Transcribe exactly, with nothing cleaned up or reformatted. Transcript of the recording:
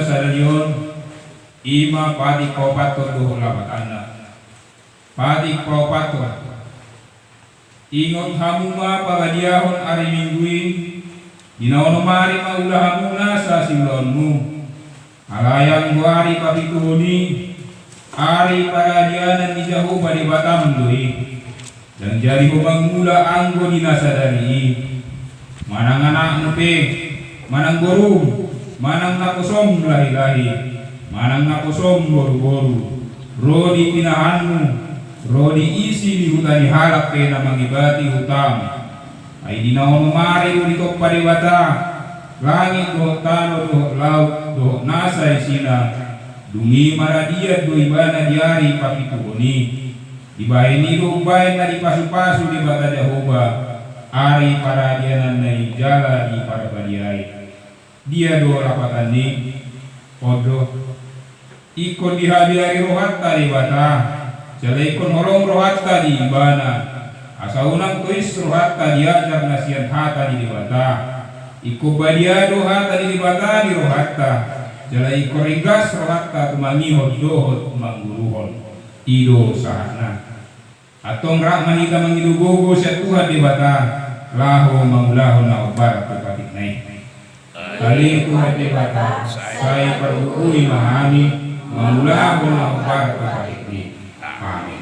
sadari on, i ma patik paopathon dohot lapatanna. Patik paopathon. Ingot hamu ma pabadiahon ari Minggu i, di na onom ari ma ulahamu nasa siulaonmu. Alai anggo ari papituhon i, ari paradianan ni Jahowa Debatam do i. Ndang jadi ho mangula anggo di na sadari i. Manang anakmu pe, manang borum, manang naposom lahilahi, manang naposom boruboru, ro di pinahanmu, ro di isi ni huta ni halak pe na mangibati hutam. Ai di na onom ari do ditompa Debata langit dohot tano dohot laut dohot nasa isina. Dung i maradian do ibana di ari papituhon i. Dibahen i do umbahen na dipasupasu Debata Jahowa ari paradiananna i jala diparbadiai. Dia do lapatan ni? On do. Ingkon dihabiari rohanta Debata, jala ingkon holong rohanta di Ibana, asa unang tois rohanta di ajar na sian hata ni Debata. Ingkon badia do hata ni Debata di rohanta, jala ingkon ringgas rohanta tumangihon dohot mangguruhon. I do sahatna. Antong rap ma hita mangido gogo sian Tuhan Debata, laho mangulahon na hombar tu patikna i. Ale Tuhan Debata, sai pargogoi ma hami mangulahon na hombar tu patikmi. Amin.